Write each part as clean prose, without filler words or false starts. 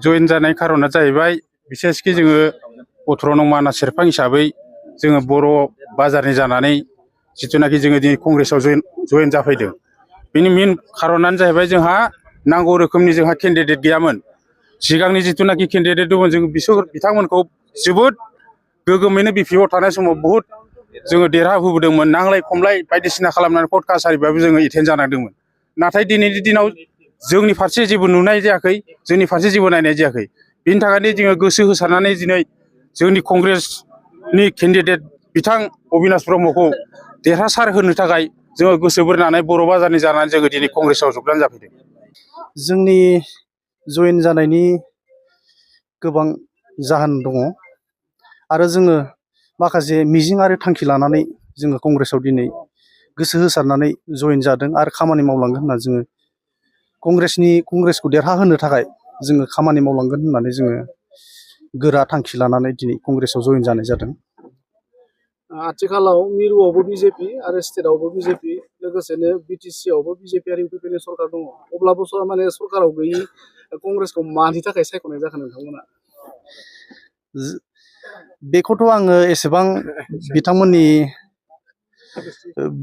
जयेन जानाय खारना जाहैबाय बिसेसकि जोङो 18 नं मानास सेरफां हिसाबै जोङो बर' बाजारनि जानानै जितुनाखि जोङो दिनै कंग्रेसआव जयेन जाफैदों। बेनि मेन खारनानो जाहैबाय जोंहा नांगौ रोखोमनि जोंहा केन्डिडेट गैयामोन। सिगांनि जितुनाखि केन्डिडेट दंमोन जों बिथांमोनखौ जोबोद गोगोमैनो बिपिएफआव थानाय समाव बहुद जोङो देरहाहोबोदोंमोन। नांलाय खमलाय बायदिसिना खालामनानै कर्ट कासारिबाबो जोङो एटेन्ड जानांदोंमोन। नाथाय दिनैनि दिनाव जोंनि फारसे जेबो नुनाय जायाखै, जोंनि फारसे जेबो नायनाय जायाखै। बिनि थाखायनो जोङो गोसो होसारनानै दिनै जोंनि कंग्रेसनि केन्डिडेट बिथां अबिनाश ब्रह्मखौ देरहासार होनो थाखाय जोङो गोसो बोनानै बर' बाजारनि जानानै जोङो दिनै कंग्रेसआव जगदान जाफैदों। जोंनि जयेन जानायनि गोबां जाहोन दङ आरो जोङो माखासे मिजिं आरो थांखि लानानै जोङो कंग्रेसआव दिनै गोसो होसारनानै जयेन जादों आरो खामानि मावलांगोन होनना जोङो कंग्रेसखौ देरहाहोनो थाखाय जोङो खामानि मावलांगोन होननानै जोङो गोरा थांखि लानानै दिनै कंग्रेसआव जयेन जानाय जादों। आथिखालाव मिरुआवबो बिजेपि आरो स्टेटआवबो बिजेपि लोगोसेनो बिटिसि आवबो बिजेपि आरो इउपिपिएलनि सरकार दङ। अब्लाबो माने सरकाराव गैयि कंग्रेसखौ मानि थाखाय सायख'नाय जाखो नोंथांमोना? बेखौथ' आङो एसेबां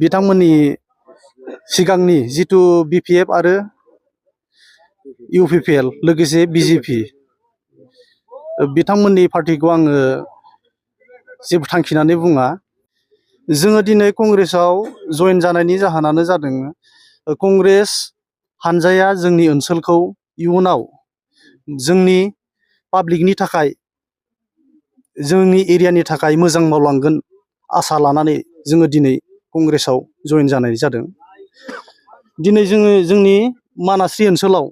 बिथांमोननि सिगांनि जिथु बिपिएफ आरो इउपिपिएल लोगोसे बिजेपि बिथांमोननि पार्टिखौ आङो जेबो थांखिनानै बुङा। जोङो दिनै कंग्रेसआव जयेन जानायनि जाहोनानो जादों कंग्रेस हानजाया जोंनि ओनसोलखौ इयुनाव जोंनि पाब्लिकनि थाखाय जोंनि एरियानि थाखाय मोजां मावलांगोन आसा लानानै जोङो दिनै कंग्रेसआव जयेन जानाय जादों। दिनै जोङो जोंनि मानासि ओनसोलाव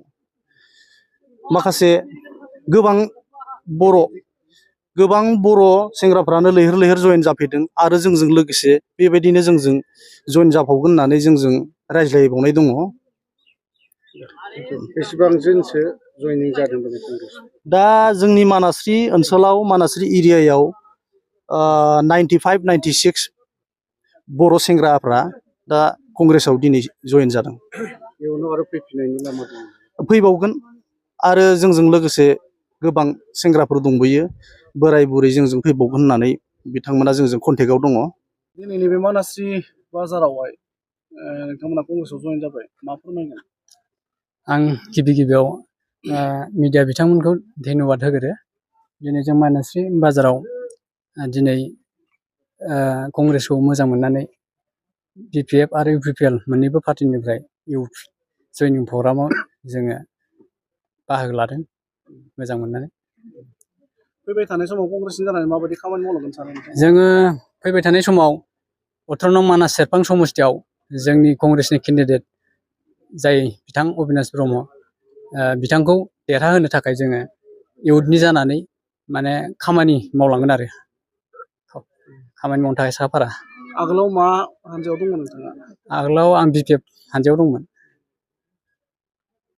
माखासे गोबां बर' सेंग्राफ्रानो लैहोर लैहोर जयेन जाफैदों आरो जोंजों लोगोसे बेबायदिनो जोंजों जयेन जाफावगोन होननानै जोंजों रायज्लायबावनाय दङ। बेसेबां जोनसो जयनिं जादों कंग्रेसआव? दा जोंनि मानास्रि ओनसोलाव मानास्रि एरियायाव 95-96 बर' सेंग्राफ्रा दा कंग्रेसआव दिनै जयेन जादों। इयुनाव आरो फैफिननायनि लामा दङ? फैबावगोन आरो जोंजों लोगोसे गोबां सेंग्राफोर दंबोयो, बोराय बुरै जोंजों फैबावगोन होननानै बिथांमोना जोंजों कन्टेक्टआव दङ। दिनैनि बे मानास्रि बाजारावहाय नोंथांमोना कंग्रेसआव जयेन जाबाय, मा फोरमायगोन? आं गिबियाव मिडिया बिथांमोनखौ धन्यबाद होग्रो। दिनै जों मानास्रि बाजाराव दिनै कंग्रेसखौ मोजां मोननानै बिपिएफ आरो इउपिपिएल मोननैबो पार्टिनिफ्राय जयनिं प्रग्रामाव जोङो बाहागो लादों मोजां मोननानै। फैबाय थानाय समाव कंग्रेसनि जानानै माबायदि खामानि मावलांगोन सानो नोंथाङा? जोङो फैबाय थानाय समाव 18 नं मानास सेरफां समस्तियाव जोंनि कंग्रेसनि केन्डिडेट जाय बिथां अबिनाश ब्रह्म बिथांखौ देरहाहोनो थाखाय जोङो इउथनि जानानै माने खामानि मावलांगोन आरो खामानि मावनो थाखाय साखाफारा। आगोलाव मा हान्जायाव दंमोन नोंथाङा? आगोलाव आं बिपिएफ हान्जायाव दंमोन।